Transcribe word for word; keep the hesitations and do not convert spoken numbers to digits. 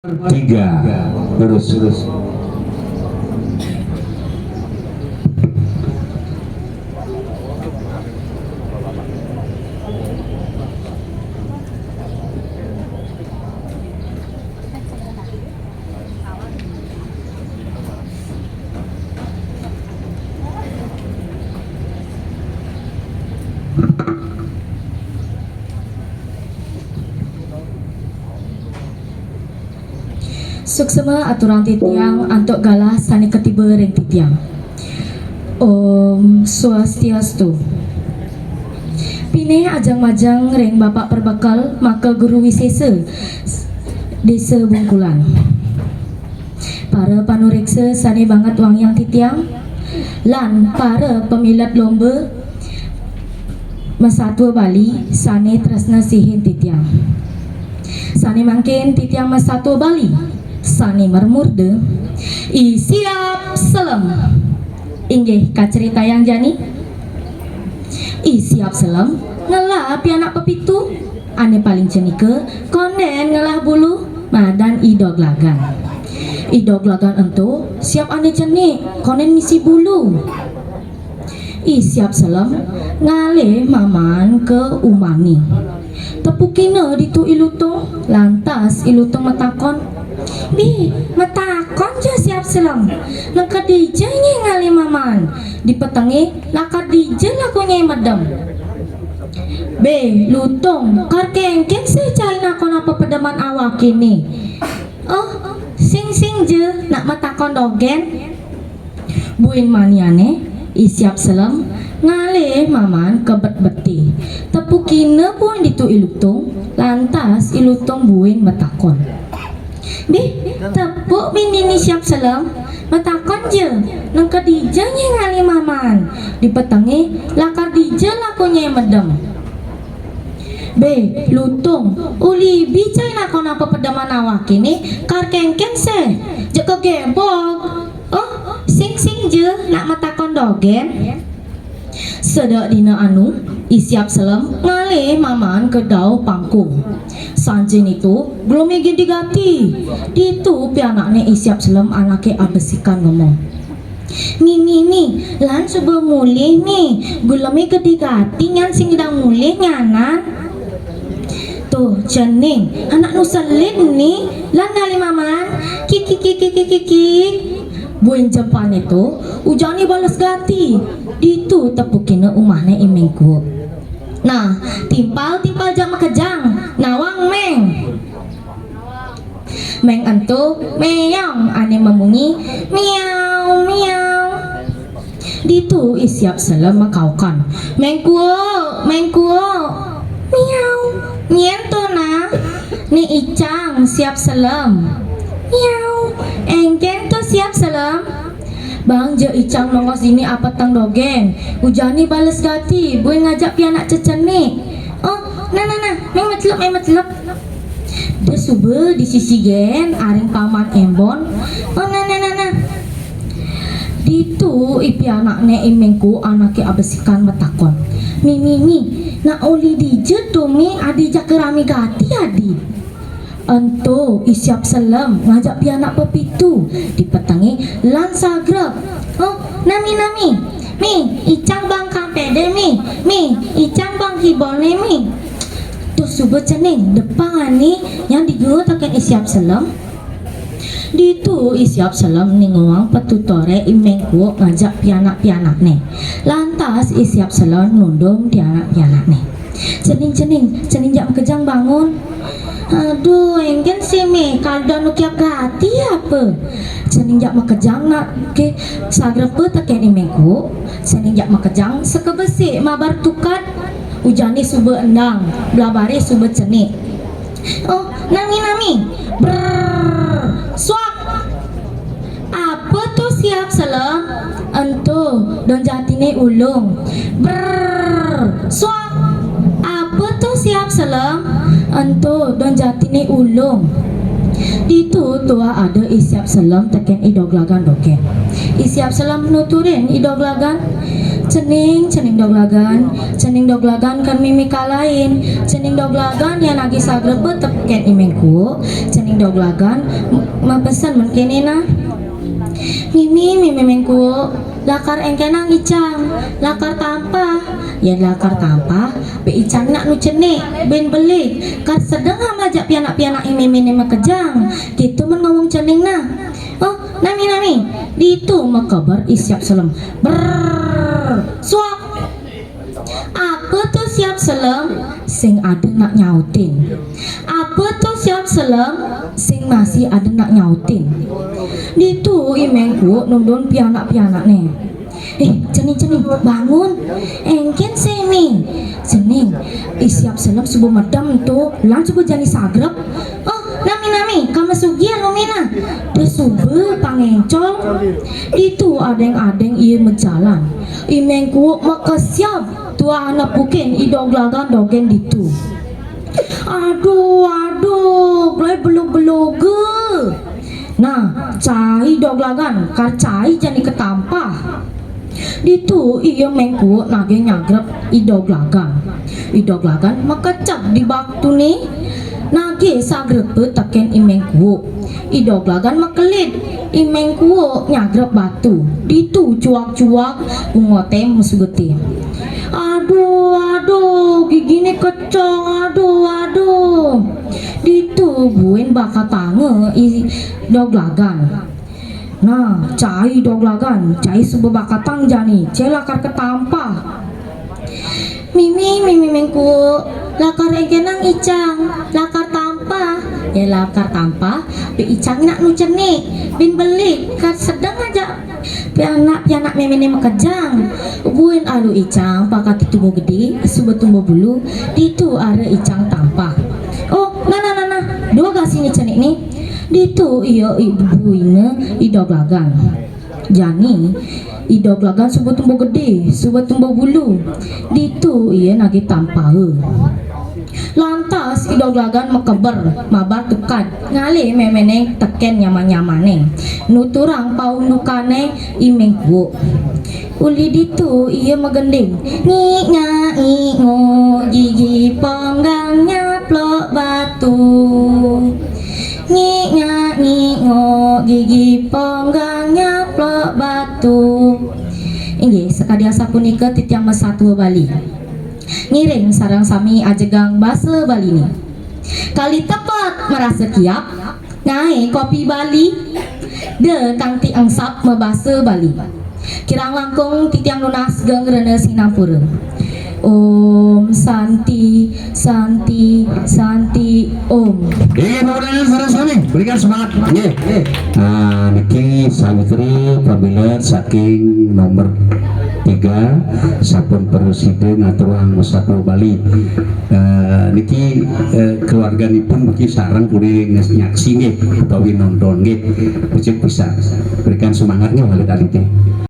Tiga. Terus, terus. Suksma aturang titiang antuk galah sane katiba ring titiang. Om Swastiastu. Pinih ajeng majeng ring Bapak Perbekel Maka Guru Wisesa Desa Bungkulan. Para panureksa sane banget wangiang titiang, lan para pamilet lomba masatua Bali sane tresna sihin titiang. Sane mangkin titiang masatua Bali sane marmurda I Siap Selem. Inggih, kacritayang jani. I Siap Selem ngelah pianak pepitu, ane paling cenika konden ngelah bulu, madan I Doglagan. I Doglagan ento siap ane cenik, konden misi bulu. I Siap Selem ngalih mamaan ka umahne. Tepukina ditu I Lutung, lantas I Lutung matakon. "Be, matakon ja Siap Selem, nangka dija nyai ngalih mamaan? Di petenge lakar dija laku nyai medem?" "Be, Lutung, kar kengken sih cai nakon apa pedeman awakene?" "Oh, sing-sing ja, nak matakon dogen." Buin maniane, I Siap Selem ngalih mamaan ka bet-bete. Tepukina buin ditu I Lutung, lantas I Lutung buin matakon. "Be, tepuk be dini Siap Selem, matakon ja, nangka dija nyai ngalih mamaan? Di petenge lakar dija laku nyai medem?" "Be, Lutung, uli be cai nakon apa pedeman awakene, kar kengken sih, ja kagebog." "Oh, sing-sing ja, nak matakon dogen." Sedek dina anu, I Siap Selem ngalih mamaan ka dauh pangkung. Sanjin ditu, geleme gedi gati. Ditu pianakne I Siap Selem anake abesikan ngomong. "Mi, mi, mi, lan suba mulih, mi. Geleme gedi gati nyan sing dang mulih nyanan." "Tuh, cening, anak nu selin ni, lan ngalih mamaan. Kiki, kiki, kiki, kiki." Buin jempane to, ujane bales gati. Ditu tepukina umahne I Meng Kuuk. Nah, timpal-timpal ja makejang, nawang Meng. Meng ento meong ane mamunyi miau, miau. Ditu I Siap Selem makaukan. "Meng Kuuk, Meng Kuuk." "Miau. Nyen to, nah?" "Ni icang, Siap Selem." "Miau. Engken to, Siap Selem?" "Bang ja icang nongos dini apeteng dogen. Ujane bales gati, buin ngajak pianak cecenik." "Oh, nah, nah, nah, Meng Metelep, Meng Metelep." Deh suba di sisi gen, aring Paman Embon. "Oh, nah, nah, nah, nah." Ditu I pianakne I Meng Kuuk anake abesikan matakon. "Mi, mi, mi, nak uli dija to, mi, adi jaka rame gati adi?" Ento I Siap Selem ngajak pianak pepitu di petenge lan sagrep. "Oh, nami, nami. Mi, icang bang kampede, mi. Mi, icang bang kibone, mi." Tuh suba cening, depang ani yang digawa teken I Siap Selem. Ditu I Siap Selem ninguang petutore I Meng Kuuk ngajak pianak-pianakne. Lantas I Siap Selem nundung pianak-pianakne. "Cening, cening, cening jak makejang bangun." "Aduh, engken sih, mi, kal danu kiap gati apa?" Cening jak makejang nak ke sagrepa teken I Meng Kuuk. Cening jak makejang sakabesik mabar tukad. Ujane suba endang, blabare suba cenik. "Oh, nami, nami." Brrrr, suak. "Apa to, Siap Selem?" "Ento, don jatine ulung." Brrrr, suak. "Apa to, Siap Selem?" "Ento, don jatine ulung." Ditu tuah ada I Siap Selem teken I Doglagan dogen. I Siap Selem nuturin I Doglagan. Cening, cening doglagan, cening doglagan kan mimi kalain, cening doglagan yan nagih sagrep tekén I Méng Kuuk, cening doglagan m-, mapesen men kéné nah. Mimi, mimi Méng Kuuk, lakar éngkénang icang, lakar tampah, yan lakar tampah, bé icang nak nu cenik, buin belik, kar sedeng ajak pianak-pianak I Mémé né makejang, kéto men ngomong cening nah. Oh, nami-nami, ditu makeber I Siap Selem. Brrrr, suak. Apa to Siap Selem? Sing ada nak nyautin. Apa to Siap Selem? Sing masih ada nak nyautin. Ditu I Méng Kuuk nundun pianak-pianakné. Eh, cening, cening, bangun. Éngkén sing mih. Cening, I Siap Selem suba medem to, lan suba jani sagrep. Oh, nami-nami, ka masugihan lumina. Da suba pangéncong. Ditu adéng-adéng ia majalan. I Méng Kuuk makesiab tuah nepukin I Doglagan dogén ditu. Aduh, aduh, glai belug-beluga. Nah, cai Doglagan, kar cai jani ketampah. Ditu ia Méng Kuuk nagih nyagrep I Doglagan. I Doglagan makecep di batuné, nagih sagrepé tekén I Méng Kuuk. I Doglagan makelit, I Méng Kuuk nyagrep batu. Ditu cuag-cuag bungoté masugeté. Aduh, aduh, giginé kecong, aduh, aduh. Ditu buin bakatanga I Doglagan. Nah, cai Doglagan, cai suba bakatang jani, cai lakar ketampah. Mimi, mimi Méng Kuuk, lakar éngkénang icang, lakar tampah. Ya lakar tampah, bé icang nak nu cenik, buin belik, kar sedeng ajak pianak-pianak méméné makejang. Buin alu icang pakai tumbuh gedé, suba tumbuh bulu, ditu ara icang tampah. Oh, nah, nah, nah, nah, dua gasih né cenik né. Ditu ia ibu buina I Doglagan. Jani, I Doglagan suba tumbuh gedé, suba tumbuh bulu. Ditu ia nagih tampaha. Lantas I Doglagan makeber, mabar tukad, ngalih méméné tekén nyaman-nyamané. Nuturang paundukané I Méng Kuuk. Uli ditu ia magending. Ngik ngak ngik nguk, gigi ponggang nyaplok batu. Ngik ngak ngik nguk, gigi ponggang nyaplok batu. Inggih, sakadi asapunika titiang masatua Bali. Ngiring sareng sami ajegang basa Baliné. Kali tepet marasa kiap, ngaé kopi Bali, da kanti engsap mabasa Bali. Kirang langkung titiang nunas geng rena sinampura. Om Santi, Santi, Santi, Om. Inggih, Bapak Ibu sareng sami, berikan semangat. Nggih. Nah, niki sawitri pamilet saking nomor tiga, sampun prasida ngaturang masatua Bali. Eh, niki, eh, keluarganipun niki sareng puri nyaksi nggih, utawi nonton nggih. Becik pisan. Berikan semangatnya, Bapak Ibu.